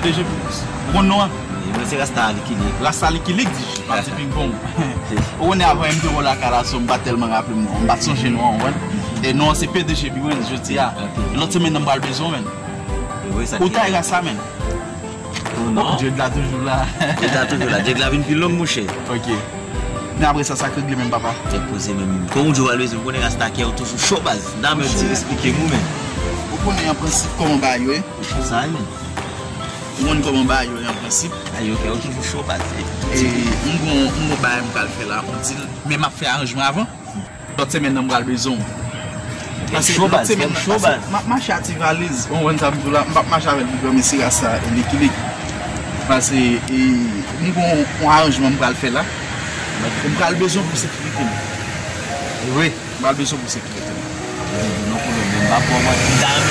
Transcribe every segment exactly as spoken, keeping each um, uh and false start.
P D G Plus. Ou konn non an? Wi, mwen se Rasta Likilik. Rasta Likilik, di j, pa di pingpong. Ou konnen avan M P O lakay la, so m pa tèlman raple m non. M pa t sonje non an, ou konprann? E non an se P D G Biwens, jodi a. Ok. Lòt semèn nan m pral bezwen w, menn. Ou tay Rasta, menn. Oh, non. Djeg la toujou la. Djeg la toujou la. Djeg la vin pi long, monchè. Ok. Men apre sa, sa k regle menm, papa? Tèt poze menm. Kòm ou di w al bezwen, ou konnen Rasta kè ou toujou cho baz. Nan men di eksplike nou menm. Ou konnen an prensip kòman bagay yo ye? Ou cho sa, menm. Ou konn kòman bagay yo ye an prensip? Ay, yo kè ou toujou cho baz. E, m gon, m gon bagay m pral fè la, on dil. Men m ap fè aranjman avan. Lòt semèn nan m pral bezwen w. Paske lòt semèn nan, paske m ap mache a ti valiz. Ou konprann sa m di w la? M p ap mache avè l pou granmesi Rasta e Likilik. Paske, e, m gon yon aranjman m pral fè la. M pral bezwen w pou sekirite m. Vre? M pral bezwen w pou sekirite m. Non pwoblèm, men m pa pran manti dam.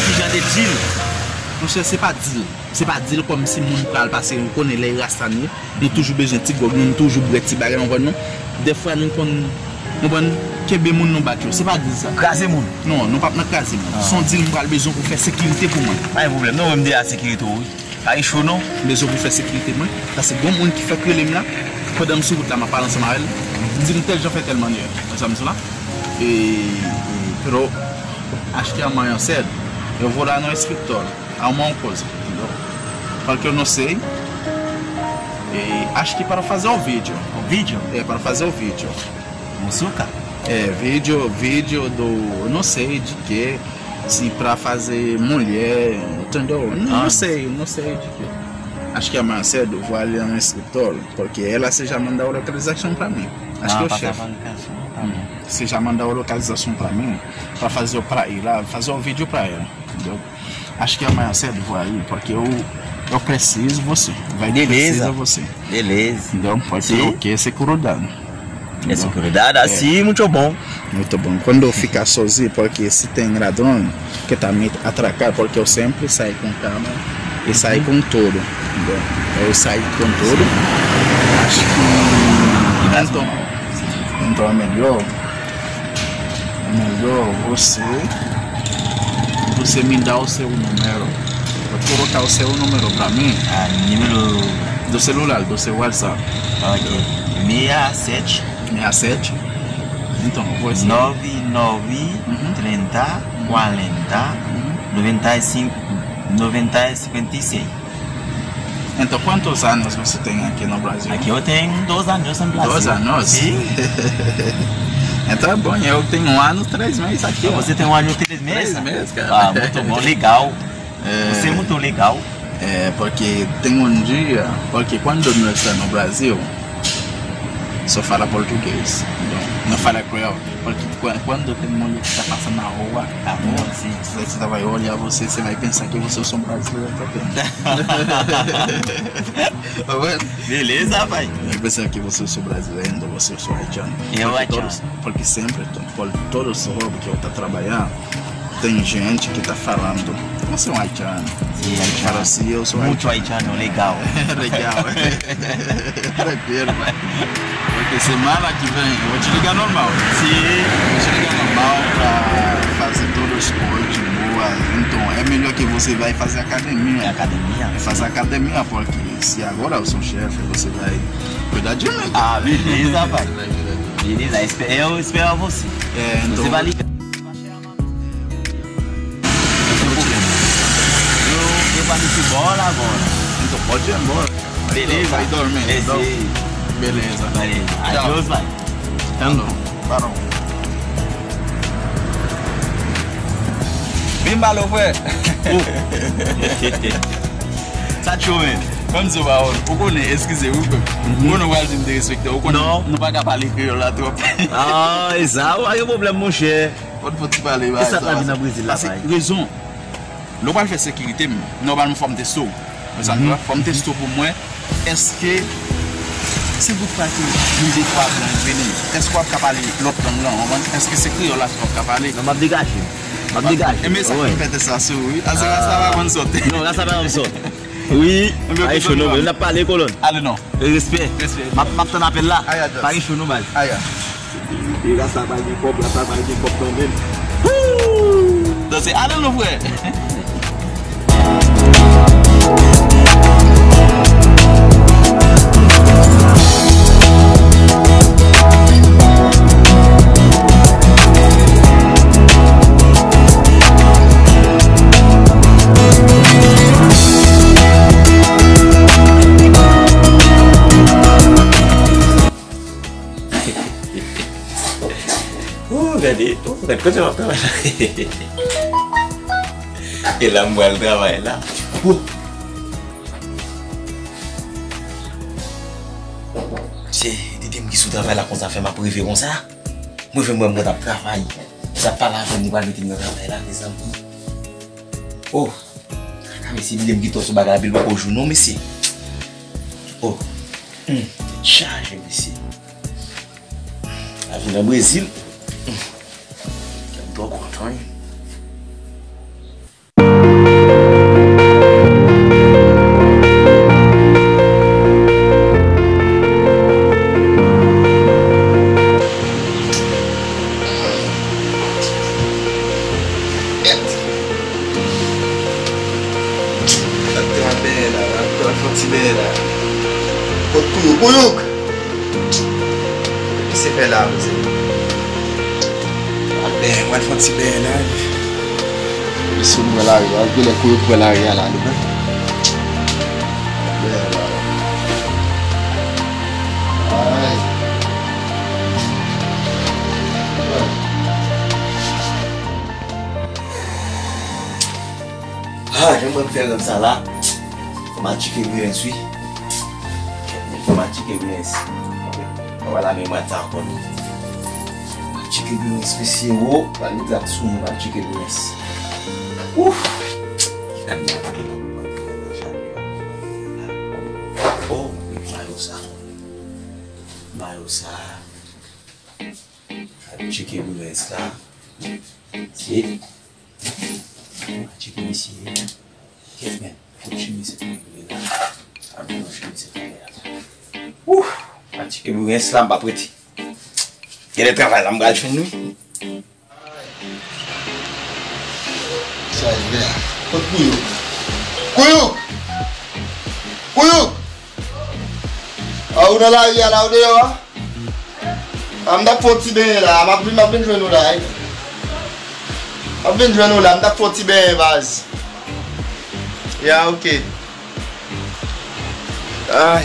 Ki jan de dil? Monchè, se pa dil. Se pa dil kòmsi moun pral pase, ou konnen lè e Rasta n ye. Nou toujou bezwen ti gwòg, nou, nou toujou bwè ti bagay, ou konprann non? Dèfwa nou konn, ou konprann, kenbe moun nou bat yo. Se pa dil sa. Kraze moun? Non, nou p ap nan kraze moun. Ah. Se yon dil m pral bezwen pou fè sekirite pou mwen. Pa gen pwoblèm, non, mwen m deja sekirite w, wi. Pa gen cho, non. M bezwen pou fè sekirite mwen. Paske gon moun ki fèk rele m la, pandan m sou wout la, m ap pale ansanm avè l. M di m tèl jan fè tèl mannyè. Wè sa m di w la? E, e, pero acho que amanhã cedo eu vou lá no escritório. Arrumar uma coisa, entendeu? Porque eu não sei. E acho que para fazer o vídeo. O vídeo? É, para fazer o vídeo. Musuka? É, vídeo, vídeo do, eu não sei de quê, se para fazer mulher, entendeu? Não, não sei, não sei de quê. Acho que amanhã cedo eu vou ali no escritório, porque ela se já mandou a localização para mim. Acho que é o chefe. Você já mandou a localização para mim, para fazer o, para ir lá, fazer o vídeo para ela, entendeu? Acho que amanhã cedo vou aí, porque eu, eu preciso você. Vai precisar você. Beleza. Então, pode ser o quê? Securudade. É securudade? Assim, muito bom. Muito bom. Quando eu ficar sozinho, porque se tem ladrão que tá me atracar, porque eu sempre saio com calma e saio com tudo. Entendeu? Eu saio com tudo. Acho que então, então é melhor. Melhor você, você me dá o seu número. Colocar o seu número pra mim. Ah, número do celular, do seu WhatsApp. Ok. Meia sete. Meia sete. Então, você. Nove nove trinta quarenta noventa e cinco noventa e cinquenta e seis. Então, quantos anos você tem aqui no Brasil? Aqui eu tenho dois anos no Brasil. Dois anos? Sim. Então é bom, eu tenho um ano, três meses aqui. Ah, você tem um ano e três meses? Três meses, cara. Ah, muito bom, legal. É. Você é muito legal. É, porque tem um dia, porque quando nós estamos no Brasil, só fala português. Não, não fala crioulo. Porque quan- quando tem mulher que tá passando na rua, ah, bom, sim, você vai olhar você, você vai pensar que você é um brasileiro também. Tá vendo? Beleza, pai. Vai pensar que você é um brasileiro, então você é um haitiano. Eu haitiano. Porque todos, porque sempre, por todo esse roubo que eu tá trabalhando, tem gente que tá falando, você é um haitiano. Sim, haitiano. Fala assim, eu sou haitiano. Muito haitiano, legal. Legal. Tranquilo, pai. Porque semana que vem eu vou te ligar normal. Sim. Vou te ligar normal pra fazer todas as coisas boas. Então, é melhor que você vai fazer academia. Academia? Faz academia, porque se agora eu sou chefe, você vai cuidar de mim. Ah, beleza, pai. Beleza, espe- eu espero você. É, então. Você vai ligar. Não tem problema. Eu, eu vou nesse bola agora. Então pode ir embora. Beleza. Vai dormir. Esse... Então, beleza. Beleza. Tchau. Adeus, pai. Falou. Falou. Vin ba lo, frè. Sa cho, men. Ban m di w pawòl. Ou konnen, eskize wi, frè. Ou konnen ou pral di m derespekte w. Ou konnen nou pa ka pale kreyòl la twòp. Ah, e sa, pa gen pwoblèm, monchè. Fò n fon ti pale bagay sa. E sa t ap vin nan Brezil la, bay? Rezon. Lè w pral fè sekirite m, nòmalman fò m teste w. Mezanmi, fò m teste w pou m wè, èske si goutfwa ke yon de twa blan vini, èske w ap ka pale lòt lang lan, w konprann? Èske se kreyòl la sèlman w ap ka pale? Non, m ap degaje m. M ap degaje m. Enben sa ki fè tès la sou ou, wi. Ase rasta pa konn sòt. Non, rasta pa konn sòt. Wi, pa gen cho non, men n ap pale, kolòn. Ale non. Respè. Respè. M ap, m ap tann apèl la. Aya, Joss. Pa gen cho non, baz. Aya. E rasta pa gen kòb, rasta pa gen kòb kanmenm. Woo! Danse, ale non, frè. Frèt, kote w ap travay la? E la m pral travay la. Ou. Se, depi m ki sou travay la konsa fè m ap reve konsa. Mwen fè mwen mwen t ap travay. Sa pa lavi m, li pral mete m nan travay la, mezanmi. Oh. Kaka mesye, li menm ki tò sou bagay la, pi l poko jou non, mesye. Oh. Hmm, tèt chaje, mesye. Lavi nan Brezil. Hmm. Kè m twò kontan, wi. Sa t ap bèl la, la, la, fè ti bèl la. Kot Kouyou, Kouyou! Ki se fè la, mezanmi? Bèl, mwen fè ti bèl la. Li sou mwen lari a, genlè Kouyou pran lari a la, li menm. Bèl la. Ay. Ah, jan mwen fè rèv sa la. Fò m al tcheke Brens, wi. Fò m al tcheke Brens. Mwen wè la menm mwen sa ankò. Fò m al tcheke Brens, mesye, wo. Pral mete ak sou mwen, m al tcheke Brens. Ouf! Oh, mayo sa. Mayo sa. Al tcheke Brens la. Se. Al tcheke mesye. Kèt men. Fòk chemiz se tonbe la. Al jwenn yon chemiz se tonbe la. Ouf! Al tcheke Brens la, m p ap rete. Genlè travay la, m pral jwenn wi. Sa e vre a. Kot Kouyou? Kouyou! Kouyou! A, ou nan lari a la, ou deyò a? A, m t ap fè yon ti benyen la. M ap vin, m ap vin jwenn ou la, wi. M ap vin jwenn ou la. M t ap fè yon ti benyen, baz. Ya, oke. Ay.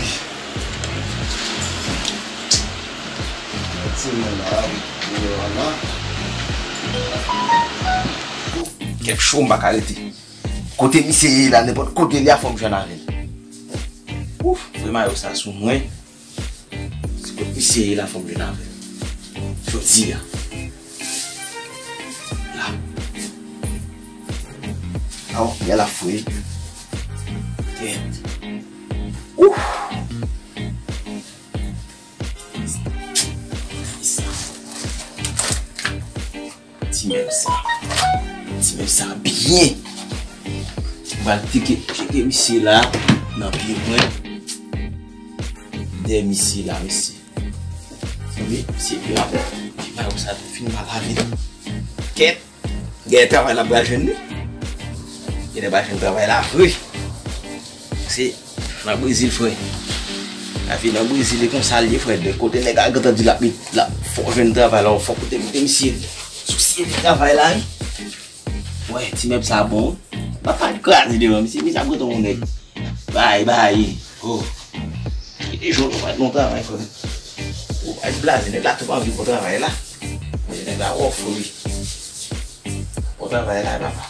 Ti mwen la, wi. Deyò a la. Kèt cho, m pa ka rete. Kote misye ye la, nenpòt kote li a, fò m jwenn avè l. Ouf, vre mayo sa sou mwen. Se kot misye ye la, fò m jwenn avè l. Jodi a. La. Aw, yè la fre. Kèt. Ouf. Ti mèb sa. Ti mèb sa byen. M pral tcheke, tcheke misye la nan pye mwen. Dèyè misye la, mesye. Sanble misye vle avè m. Epi mayo sa tou fin mal avè l. Kèt. Genlè travay la pral jwenn li. Genlè pa jwenn travay la vre. Se nan Brezil, frè. Lavi nan Brezil, e konsa l ye, frè. De kote nèg la gentan di l ap met, l ap fè w jwenn travay la, fòk ou te mete misye sou seri travay la, wi. Wè, ti mèb sa bon. M ap pa kraze devan misye, misye ap gentan yon nèg. Bay, bay. Oh. Kite jwenn ou pa t nan travay, frè. Ou pa t blaze, nèg la tou pa anvi bon travay la. Men nèg la wòf, wi. Bon travay la, papa.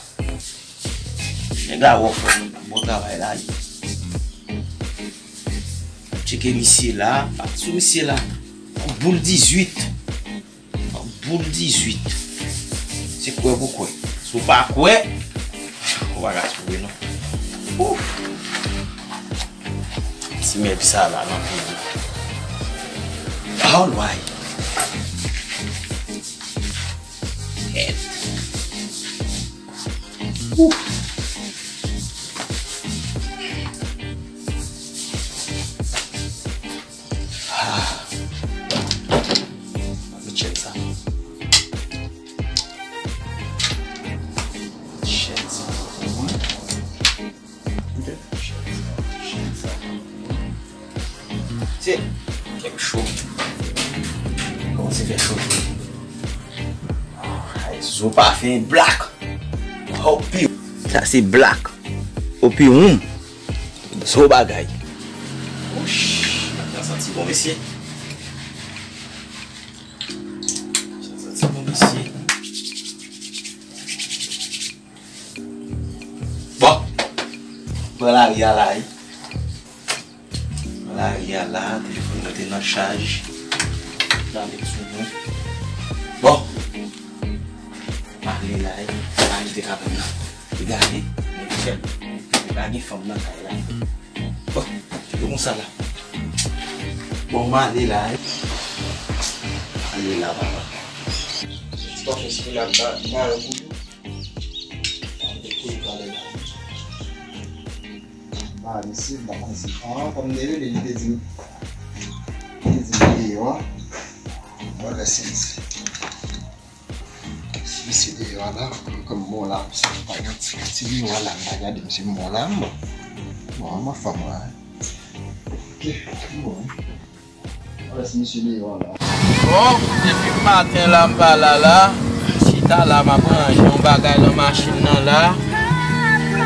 Nèg la wòf, bon travay la, li. Tcheke misye la, pa sou misye la. Boul dizuit. Boul dizuit. Se kwè pou kwè. Si w pa kwè, ou pa ka twouve non. Ouf. Ti mèb sa la nan peyi. All right. Kèt. Ouf. Ah. Met chèn sa. Chèn sa. Ok. Chèn sa. Chèn sa. Se, kèk cho. Kòmanse fè cho tou. Ay, zo pafen blak. Opium. Sa se blak. Opium. Zo bagay. Wouch. Sa santi bon, mesye. Sa santi bon, mesye. Nan lari a la, wi. Nan lari a la, telefòn mwen te nan chaj. Gade sou mwen. Bon. M ale la, wi. M ale te ka pran nan. Gade, men Michel. Pa gen fanm nan kay la. Bon, se konsa la. Bon, m ale la, wi. Ale la, papa. Ti pa fè si la, ba, ba, yo koulou. Ba, misye, ba, misye. Ah, kòm m te rele, li te di m, li te di m deyò. Mwen lè si misye. Si misye deyò la, kòm bon la, misye pa gen ti, ti deyò la, m pa gade misye bon la, m bon. Bon, m anfòm la. Ok, bon. Bon, depi maten la m pa la la, m chita la m ap ranje yon bagay nan machin nan la.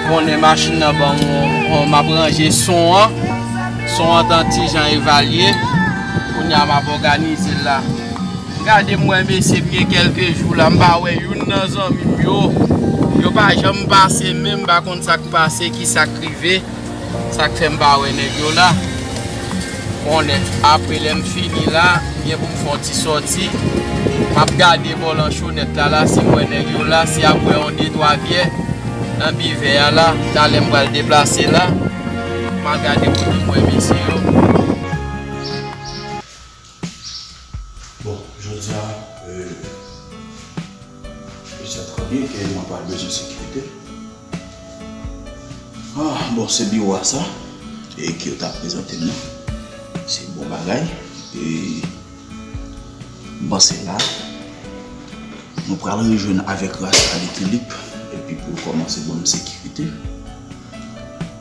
Konnen machin nan ban m yon, yon, m ap ranje son an. Son an t an ti jan evalye. Kounye a m ap òganize l la. Gade m wè mesye m gen kèlke jou la m pa wè youn nan zanmi m yo. Yo pa janm pase menm, m pa konn sa k pase, ki sa k rive. Sa k fè m pa wè nèg yo la. Konnen, apre lè m fini la, m gen pou m fè yon ti sòti. M ap gade bò Lanchonèt la, la, si m wè nèg yo la, si ap wè yon de twa vyè nan bivè a la, talè m pral deplase la. M al gade kote m wè mesye yo. Bon, jodi a, euh, je sais très bien ke mwen pral bezwen sekirite. Ah, bon, se biwo a sa, e ke yo ta prezante m nan. Se bon bagay, e m panse la, nou pral rejwenn avèk Rasta Likilip, epi pou l kòmanse ban m sekirite.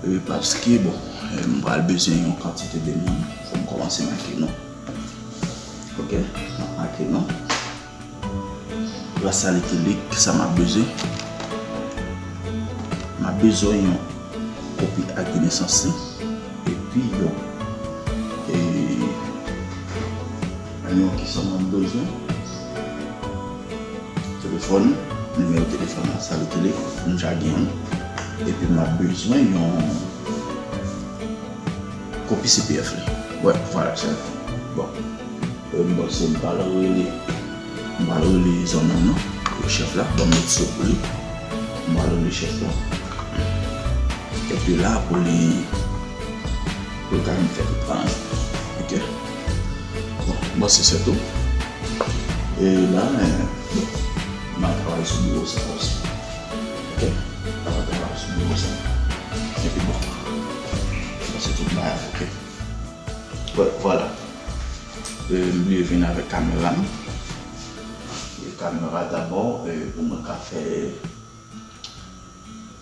E paske, bon, e m pral bezwen yon kantite de moun, fò m kòmanse make non. Ok, m ap make non. Rasta Likilip, sa m ap bezwen? M ap bezwen yon kopi ak de nesans li, epi yon, e, yon ki sa m ap bezwen? Telefòn, nimewo telefòn Rasta Likilip, m ja gen l. Epi m ap bezwen yon kopi C P F li. Wè, vwala, se bon. E, m panse m pral rele, m pral rele zanmi m nan, chèf la, ban m met sou pou li. M pral rele chèf la. Epi la, pou li, pou li ka vin fè tout travay. Ok. Bon, m panse se tou. E la, e, bon, m al travay sou biwo sa osi. Ok. M al travay sou biwo sa. Epi bon, m panse tout bagay, ok. Wè, vwala. E, m bliye vin avèk kamera m. E kamera dabò, e, pou mwen ka fè,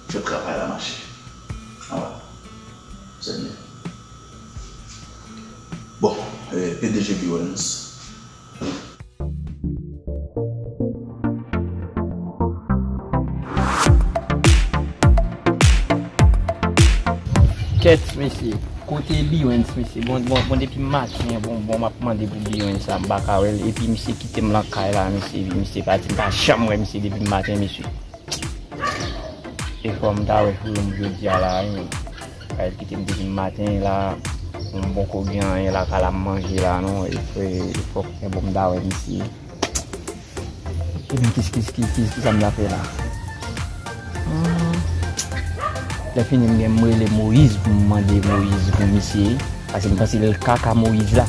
fè travay la mache. Anba. Se byen. Bon, e, P D G Bewens. Kèt, mesye. Kote Bewens, mesye? Bon, bon, bon, depi maten, bon, bon, m ap mande pou Bewens la, m pa ka wè l. Epi misye kite m nan kay la, mesye. Epi misye pati, m pa janm wè misye depi maten, mesye. E fò m ta wè frè m jodi a la, wi. Kay kite m depi maten la, m poko gen anyen lakay la m manje la, non. E frè, e fòk, e bon, m ta wè misye. Ebyen, kis, kis, kis, kis, kisa m ta fè la? Hmm. Lè fini, m gen m rele Moyiz pou m mande Moyiz pou misye. Paske m panse l kaka Moyiz la.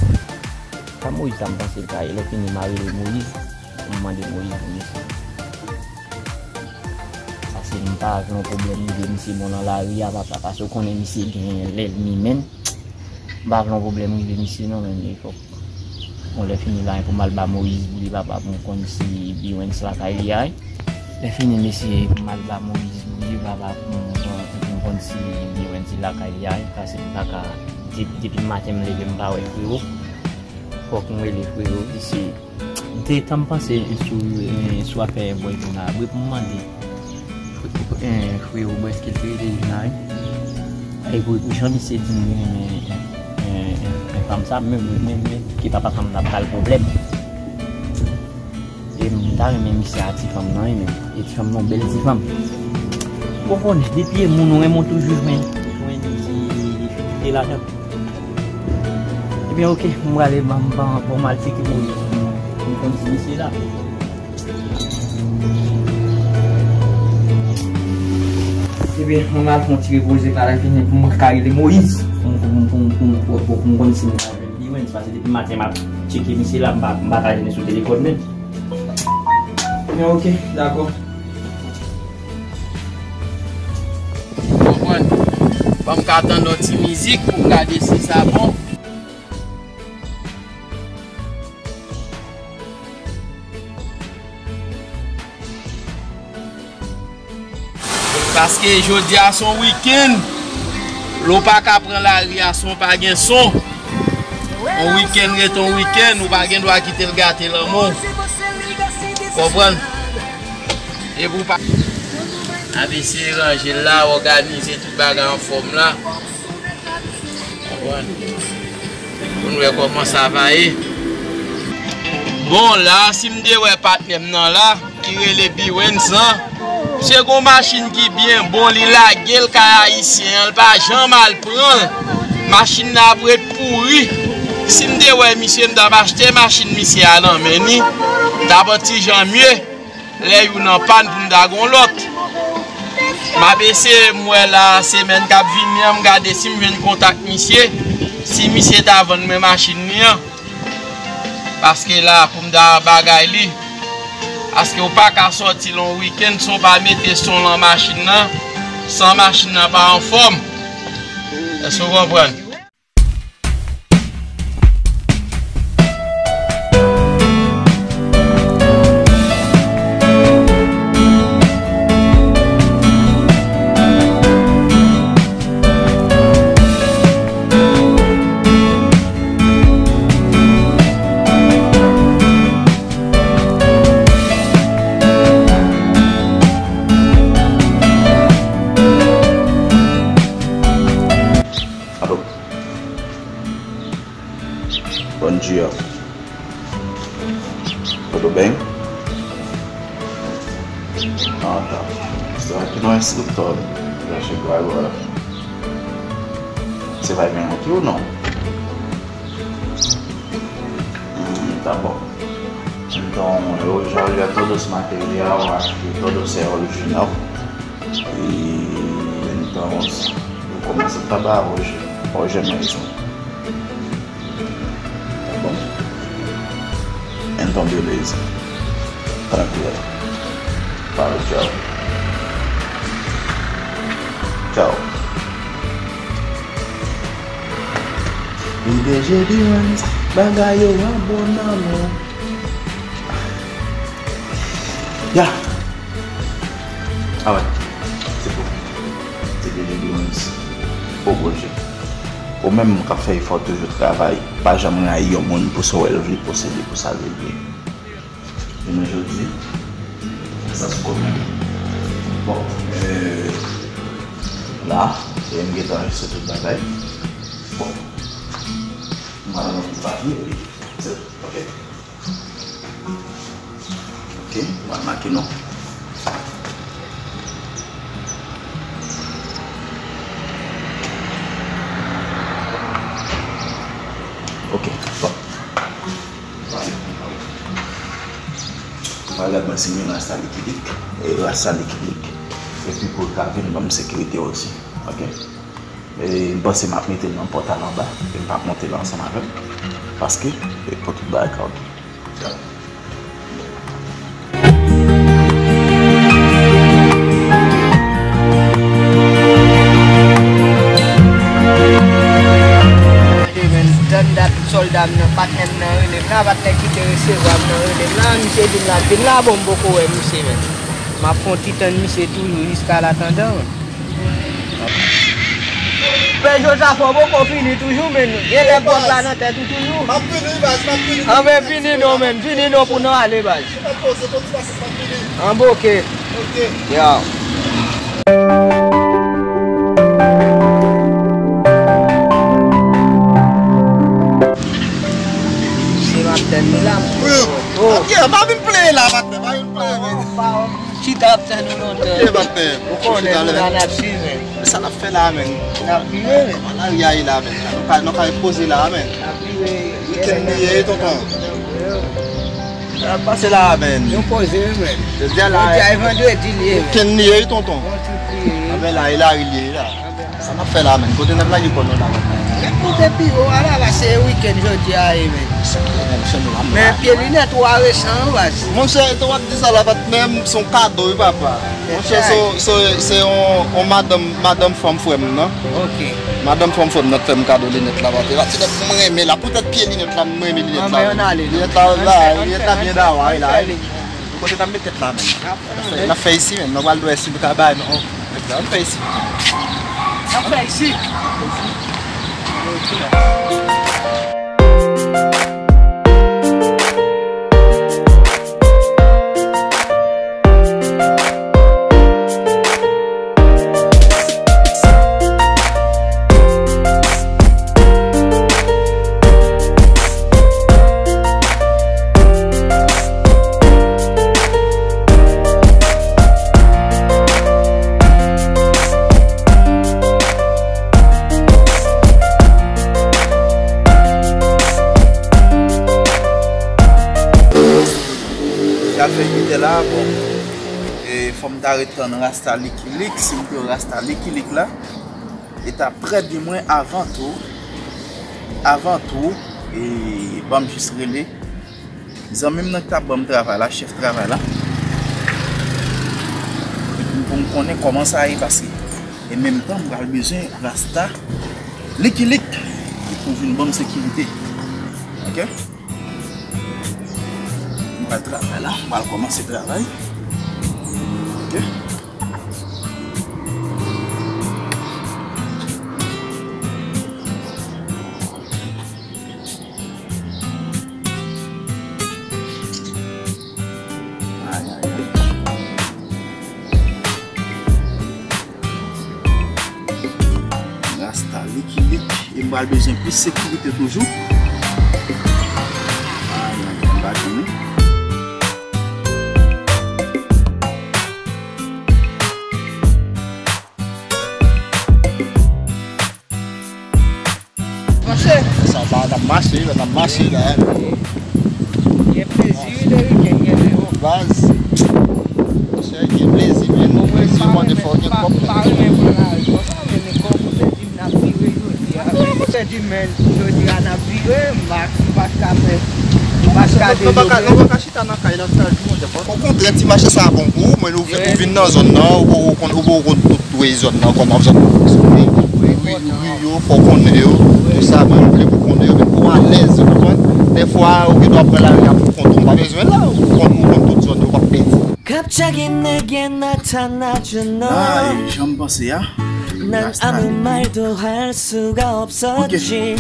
Kaka Moyiz la, m panse l ka ye. Lè fini, m a rele Moyiz pou m mande Moyiz pou misye. Paske m pa vle yon pwoblèm rive misye bon nan lari a, papa. Paske w konnen misye gen lènmi, menn. M pa vle yon pwoblèm rive misye non, menn, e fòk. Bon, lè fini la, pou m al ba Moyiz pou li, papa, pou m konn si Bewens lakay li a, wi. Lè fini, mesye, pou m al ba Moyiz pou li, papa, pou m, pou m, pou m konn si Bewens lakay li a, wi. Paske m pa ka, de-, depi maten m leve, m pa wè frero. Fòk m rele frero, mesye. M te tann panse sou, eh, sou afè boyfriend la. Wi, pou m mande, eh, frero, bò èske l te rete Juna, wi? E pou, pou jan misye di m li renmen, eh, eh, eh, fanm sa, men, men, men, ki papa fanm nan ap ba l pwoblèm. E m ta renmen misye a ti fanm nan, wi, men. E ti fanm nan, bèl ti fanm. Ou konprann, depi e moun ou renmen, ou toujou jwenn, jwenn, E ladan. Ebyen, oke, m prale ban m ban bon mal tcheke pou m konn si misye la. Ebyen, mwen al fè yon ti repoze pa la, fini pou mwen ka rele Moyiz. Pou m, pou m, pou m, pou m, pou m, pou m konn si m ka jwenn Biwens, paske depi maten m ap tcheke misye la, m pa, m pa ka jwenn li sou telefòn menm. Ebyen, oke, dakò. Ou konprann? Ban m ka tande yon ti mizik pou m gade si sa bon. Paske jodi a se yon wikenn, lè w pa ka pran lari a san w pa gen son. Yon wikenn ret yon wikenn, ou pa gen dwa kite l gate lanmou. Konprann? Epi w pa. N ap eseye ranje l la, òganize tout bagay anfòm la. Konprann? Pou n wè kòman sa va ye. Bon, la, si m te wè patnè m nan la, ki rele Biwens lan, misye gon machin ki byen bon, li lage l kay ayisyen an, l pa janm al pran l. Machin nan ap ret pouri. Si m te wè misye, m t ap achte machin misye a nan men li. M t ap yon ti jan mye. Lè youn an pàn pou m ta gon lòt. M ap eseye m wè la semèn k ap vini an, m gade si m jwenn kontak misye, si misye ta vann mwen machin li an. Paske la pou m ta bagay li. Paske w pa ka sòti l yon wikenn san w pa mete son lan machin nan, san machin nan pa anfòm. Èske w konprann? Alo. Bom dia. Tudo bem? Ah, tá. Estou aqui no escritório. Já chegou agora. Você vai vir aqui ou não? Hum, tá bom. Então, eu já olhei todos os material, acho que todos é original. E então, eu começo a trabalhar hoje, hoje mesmo. Tá bom? Então, beleza. Tranquilo. Fala, tchau. Tchau. P D G Biwens, bagay yo ap bon nan men w. Ya. Ah ouais. Se pou. Se P D G Biwens. Bon, Bondye. Ou menm k ap fè efò toujou travay, pa janm rayi yon moun pou sa w wè l vle posede, pou sa l vle gen. Jounen jodi, sa se kòman. Bon, euh, la, e m gentan anrejistre tout bagay. Bon, m pral nan tout papye, wi. Se, ok. Ok, m pral make non. Ok, bon. Mwen gad mwen si gen rasta likidlik, e rasta likidlik. Epi pou l ka vin ban m sekirite osi. Ok? E m panse m ap mete l nan pòtal anba, e m p ap monte l ansanm avè l. Paske, e pou tout bagay ka oke. Gade, men, tann dat sòlda m nan, patnè m nan rele m la, patnè ki te resevwa m nan rele m la, misye di m l ap vin la, bon, m poko wè misye, men. M ap fè yon ti tann misye toujou jiska l atandan, men. Pè Jozaf, ou poko fini toujou, men. Gen lè gwòg la nan tèt ou toujou. M ap vini, baz, m ap vini. Anben vini non, men. Vini non pou nou ale, baz. An, bon, ok. Ok. Yo. Se m ap tann li la, m. Oh. Ok, pa vin plenyen la, patnè, pa vin plenyen, men. Chita ap tann ou lontan. Ok, patnè. Ou konnen nou la n ap swiv, men. Sa n ap fè la, menn? N ap vire, menn. Nan lari a ye la, menn. Nou ka, nou ka poze la, menn. N ap vire. Wikenn li ye, tonton. Sa n ap pase la, menn? Nou poze, menn. Jodi a la. Jodi a e vandredi li ye, menn. Wikenn li ye, tonton. Bon, tout li ye. Anben la, e lari li ye la. Sa n ap fè la, menn? Kote n ap lage kò nou la, menn? N ap monte pi wo a la, paske se wikenn jodi a ye, menn. Men pye linèt ou a resan, wi, baz. Monchè, etan w ap di sa la, pa t menm, se yon kado, wi, papa. Monchè, se, se, se yon, yon madanm, madanm fanm frè m nan. Ok. Madanm fanm frè m nan t fè m kado linèt la, papa. E pa ti nèt mwen renmen la. Poutèt pye linèt la, mwen renmen linèt la. Anben, ann ale. Linèt la, la, linèt la byen dawa, wi, la. Kote n ap met tèt la, menn? N ap fè isi, menn. Nou pral dwe si nou ka bay, non. N ap fè isi. N ap fè isi. Sa fè ki te la, bon. E, fò m ta ret tann rasta likilik, si m te rasta likilik la. E ta prè de mwen avan tou, avan tou, e, ban m jis rele zanmi m nan ki t ap ban m travay la, chèf travay la. Epi pou m konnen kòman sa ye pase. E menm tan, m pral bezwen rasta likilik pou vin ban m sekirite. Ok? M pral travay la, m pral kòmanse travay. Ok? Ay, ay, ay. Rasta likilik. E m pral bezwen plis sekirite toujou. Ay, ay, ay, m pa konnen. Mache. Sa va, n ap mache, n ap mache la. Gen plezi, wi, Deriken, gen de yo. Baz. Monchè, gen plezi, men gen plezi, mande fò gen kòb. Pa renmen pran lari konsa, men men kòb ou te di m n ap vire jodi a. Ou te di m, men, jodi a n ap vire, m pa, m pa ka fè, m pa ka dezobe. Nou pa ka, nou pa ka chita nan kay nan staj nou, monchè. Okontrè, ti mache sa bon pou ou, men ou vin nan zòn nan, ou, ou, ou konn, ou, ou konn tout. Wi, zòn nan, kòman zòn nan fonksyone. Ri, ri yo, fò w konnen yo. Tou sa, mwen, m vle pou w konnen yo, men pou w alèz, ou konprann? Dèfwa, ou gen dwa pran lari a pou kont ou, ou pa bezwen la, ou konn, ou konn tout zòn yo, ou p ap pèdi. 갑자기 내게 나타나준 너. Ay, jan m panse a. 난 아무 말도 할 수가 없었지.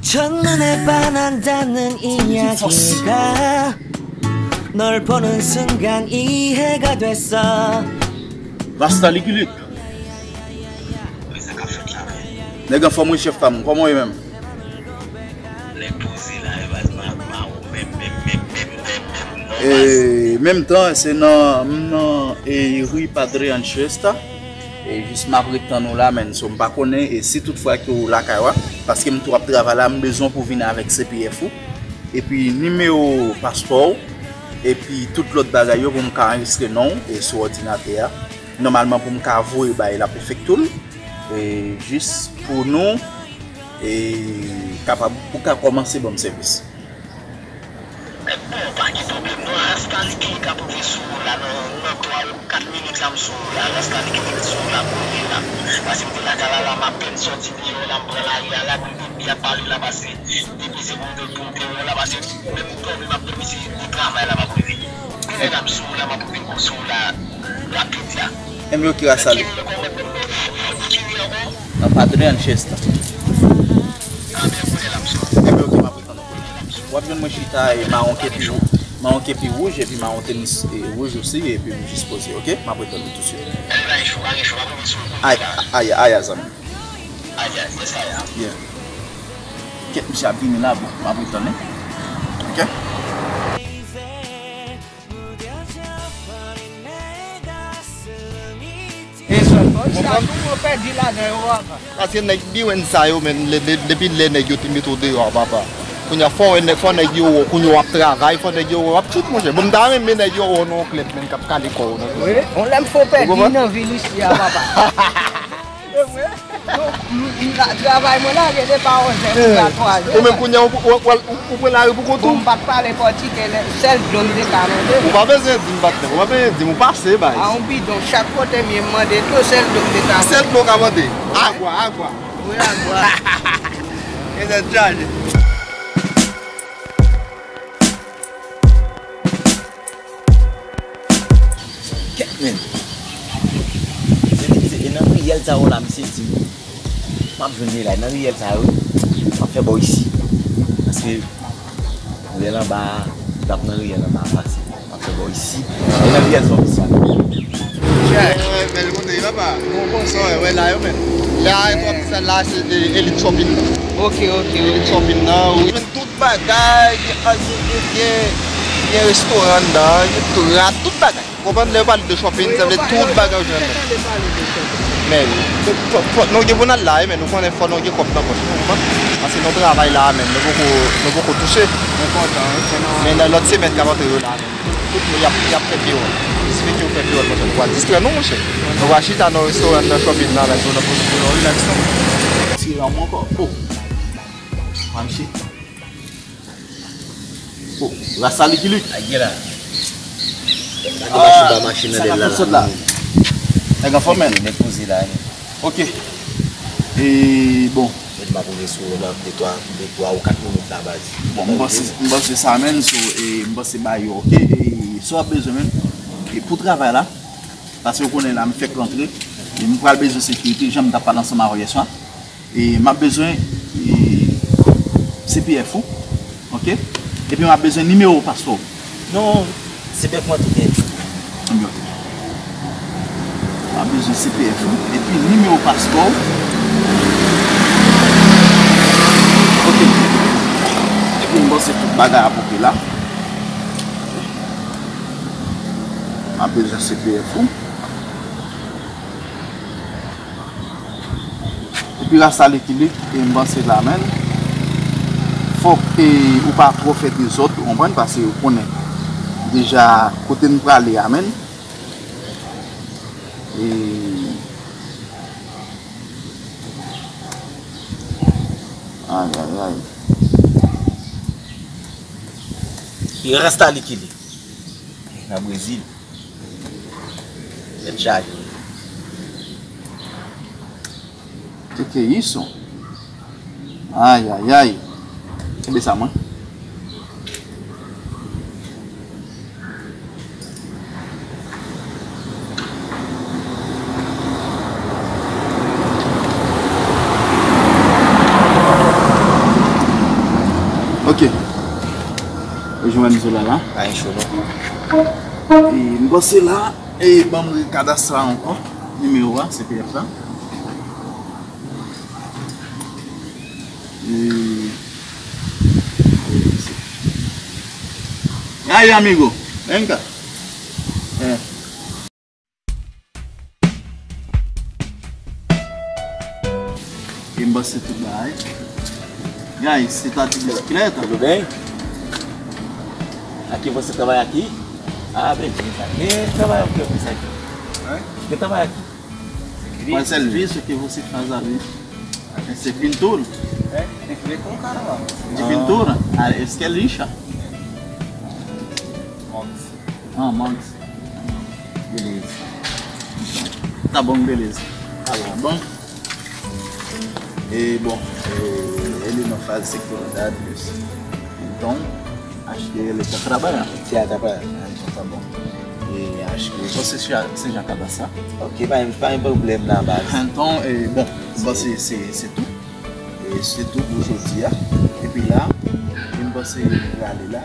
첫눈에 반한다는 이야기가 널 보는 순간 이해가 됐어. Rasta likilik. Nèg anfòm wi, chèf pa m. Kòman w ye menm? Nèg poze la, e baz, ma, ma, menm, menm, menm, menm, menm, non, baz. E, menm tan, se nan, m nan, e, ri Padre Anchieta. E jis m ap ret tann ou la, menn. So, m pa konnen, e si tout fwa ke w lakay ou a, paske m tou ap travay la, m bezwen pou w vin avèk C P F ou, epi nimewo paspò w, epi tout lòt bagay yo pou m ka anrejistre non w, e sou òdinatè a. Nòmalman, pou m ka voye bay laprefekti l, e jis pou nou, e kapab, pou ka kòmanse ban m sèvis. Bon, pa gen pwoblèm non, rasta likilik ap rive sou ou la, nan, nan twa ou kat minit la, m sou ou la, rasta likilik sou ou la, pou rive la. Paske m te lakay la, la, m apèn sòti deyò la, m pran lari a la, pou m te byen pale la, paske depi se pou m te, pou m te wè w la, paske menm m dòmi, m ap dòmi, se de travay la, m ap rive. Kounye la, m sou ou la, m ap rive sou ou la, rapid la. Enben, ok, rasta li. Nan Padre Anchieta. Enben, ok, m ap W ap jwenn mwen chita e mawon kepi wou-, mawon kepi wouj epi mawon tenis, e, wouj osi, epi m jis poze, ok? M ap reponn li tousuit. Ay, ay, ay, zanmi. Yeah. Kèt, misye ap vini la, bon, m ap reponn li. Ok? Bon, sa tou, mwen pèdi ladan yo, papa. Paske nèg biwèn sa yo, men, le- de- depi lè nèg yo te mete w deyò a, papa. Kounye a, fò wè nèg, fò nèg yo wè w, kounye a w ap travay, fò nèg yo wè w ap tchout, monchè. Bon, m ta renmen nèg yo wè w nan yon klèb, men, k ap kale kò w nan klèb. Wi, yon lè m fè w pèdi nan vil isi a, papa. E vre? Donk, m- m- la- travay mwen lage depi onzè pou rive a twazè. Ou menm kounye a, ou, ou, ou, ou pran lari pou kont ou? Bon, m pa t pale pòtikè, lè- sèl dlo m te ka mande. Ou pa bezwen di m, patnè, ou pa bezwen di m, ou pase, bay. A yon bidon, chak kote m ye, m mande dlo, sèl dlo m te ka mande. Sèl dlo w ka mande. Agwa, agwa. Wi, agwa. E se chaje. Kèt, men. Se, se, e nan riyèl sa yo la, misye di m, m ap jwenn li la. E nan riyèl sa yo, m ap fè bò isi. Paske riyèl anba a, l ap nan riyèl anba a fasil. M ap fè bò isi. E nan riyèl sa yo, misye. Bèl kote, papa. Bon, bon, sa w wè la yo, men. La, e twò ti sal la, se, e, Elite Shopping nan. Ok, ok, Elite Shopping nan, wi. Tout bagay, gen, gen, gen, gen restoran anndan, gen tout, tout bagay. Ou konprann? Lè yo pale de shopping, sa vle tout bagay ou jwenn nan. Men, fò, fò, fò nou gen pou n al la, men nou konnen fò nou gen kòb nan pòch nou, ou konprann? Paske nou travay la, men nou poko, nou poko touche. Men nan lòt semèn k ap antre yo la, men tout moun y ap, y ap fè piyòl. Sifi ke yo fè piyòl, monchè, nou pral distrè nou, monchè. Nou pral chita nan restoran, nan shopping la, men nou nan pozisyon relax, non. Ti ram ankò. Oh. Manm shit. Oh, rasta Lucky Luke. Ay, gen la. Lage machin ba machin nan dèyè la. Nèg anfòm, men. Nèg poze la, men. Ok. E, bon. Mwen m ap roule sou ou nan de twa, de twa ou kat minit la, baz. Bon, m panse, m panse sa, men, so, e, m panse ba yo, ok? E, sa w ap bezwen, men, e pou travay la, paske ou konnen la, m fèk rantre, e m pral bezwen sekirite, jan m t ap pale ansanm avè w yè swa. E m ap bezwen, e, C P F ou, ok? Epi m ap bezwen nimewo paspò w. Non, C P F mwen tou gen. Ebyen, ok. M ap bezwen C P F ou, epi nimewo paspò w. Ok. Epi m panse tout bagay ap ok la. M ap bezwen C P F ou. Epi rasta Lucky Luke, e m panse la, men. Fòk, e, ou pa twò fè dezòd, ou konprann, paske ou konnen deja kote n prale a, men. E, ay, ay, ay. Epi rasta Lucky Luke. Nan Brezil. Tèt chaje. Te ke isso? Ay, ay, ay. Kenbe sa, mwen. Ok. Ou jwenn sou la la? Pa gen cho, non. E, m panse la, e, ban m kadastra ankò. Nimewo a, C P F la. E, ay, amigo, ven acá. E. E m panse tout bagay. Guys, se ta ti bisiklèt. Tudo bem? Aqui você trabalha aqui? Ah, beleza. Quem trabalha o que aqui? Hein? Quem trabalha aqui? Qual é o serviço que você faz ali? É pintura? É, tem que ver com o cara lá. De pintura? Ah, esse que é lixa. Mox. Ah, Mox. Beleza. Tá bom, beleza. Tá bom. Tá bom? E, bon, e, ele não faz seguridade, isso. Então, acho que ele está trabalhando. Ele está trabalhando. Ah, então tá bom. E acho que você já, você já cadastra? Ok, pa gen, pa gen pwoblèm nan, baz. Então, e, bon, bon, se, se, se tout. E se tou pou jodi a. Epi la, m panse m prale la.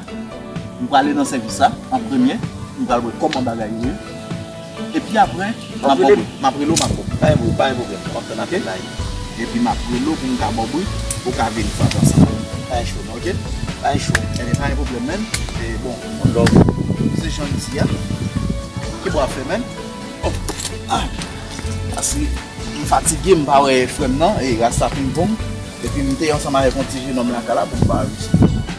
M prale nan sèvis la an premye. M pral wè kòman bagay yo ye. Epi apre, m ap, m ap rele w, m ap rele w. Pa gen, pa gen pwoblèm. M ap tann apèl la. Epi m ap rele w pou m ka ba w bri, pou w ka vin fè ansanm. Pa gen cho, non. Ok? Pa gen cho. Ebyen, pa gen pwoblèm, menn. E bon, on love. Se jan l di a. Ki bò ap fè, menn? Oh. Ah. Paske m fatige, m pa wè frè m nan, e Rasta Ping Pong. Epi m te ansanm avèk yon ti jenòm lakay la pou m pa wè misye.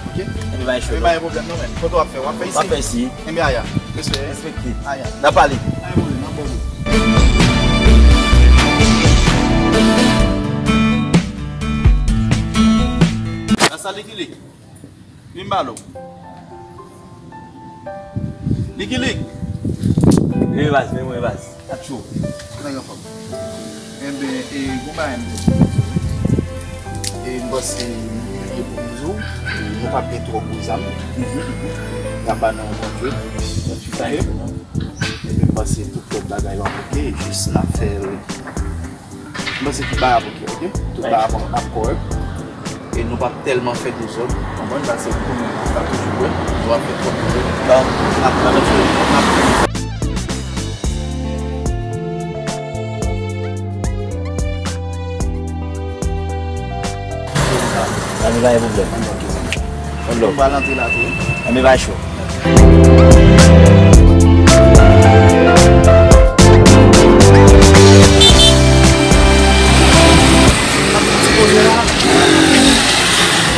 Ok? Ebyen, pa gen pwoblèm non, men. Kote w ap fè? W ap fè isi? W ap fè isi. Ebyen, aya. Respè. Respekte. Aya. N a pale. Pa gen pwoblèm, n a pale. Rasta Likilik. Vin ba lo. Likilik. Vin baz, vin mwen baz. Atchou. Kote nèg anfòm? Enben, e, gon bagay m te di. E, m panse nou bliye pou m di w, nou p ap gen twò gwo zam. N ap ba nou yon bon trip. Ok? Epi m panse tout lòt bagay yo ap oke, jis n ap fè l M panse tout bagay ap oke, ok? Tout bagay ap, ap kòrèk. E nou p ap tèlman fè dezòd, konprann? Paske nou konnen nou pa toujou wè, nou ap fè twòp dezòd. Donk, n ap, n ap fè, n ap fè. Anben, pa gen pwoblèm. Anben, pa cho.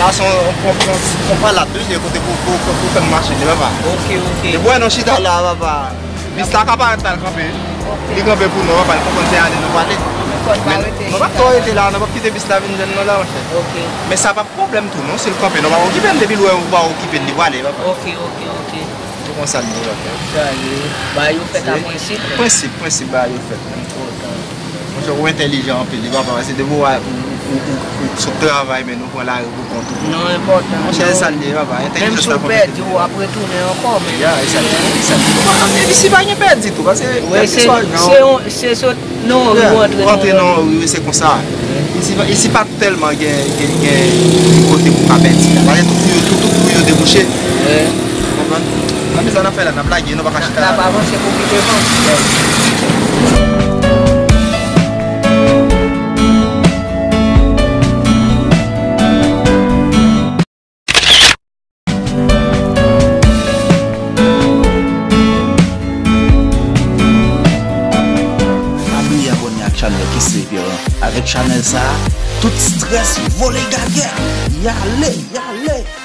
La se yon, yon, yon, yon palad wi, se kote pou, pou, pou, pou fè m mache, de papa. Ok, ok. Depi w wè nou chita la, papa. Bis la ka parèt la, l kanpe. Li kanpe pou nou, papa, l konprann se ale nou prale. Men nou, nou p ap twò rete la, nou p ap kite bis la vin jwenn nou la, monchè. Ok. Men sa p ap pwoblèm tou, non, si l kanpe, nou p ap okipe l, depi l wè ou pa okipe l, li prale, papa. Ok, ok, ok. Se konsa l ye, papa. Sa ye. Bagay yo fèt a prensip. Prensip, prensip bagay yo fèt. Enpòtan. Monchè, ou entèlijan anpil, wi, papa, paske depi w, ou, ou, ou, ou sot travay, men nou pran lari pou kont ou. Non, enpòtan. Monchè, se sa l ye, papa. Entèlijans la konn fè tout. Menm si w pèdi, w ap retounen ankò, men. Ya, e sa l ye, e sa l ye. Bon, epi si pa gen pèdi tou, paske kèlkeswa jan. Se yon, se sot nan yon ri, w antre nan yon ri, wi, se konsa. Isi, isi pa tèlman gen, gen, gen kote pou w ka pèdi la. Paske tout ri yo, tout, tout ri yo debouche. Ou konprann? Nan men sa n ap fè la, n ap lage, nou pa ka chita la. N ap avanse pou pi devan. Pa bliye abòne ak chanèl Kesly Pierre an. Avèk chanèl sa a, tout strès vole gagè. Y ale, y ale.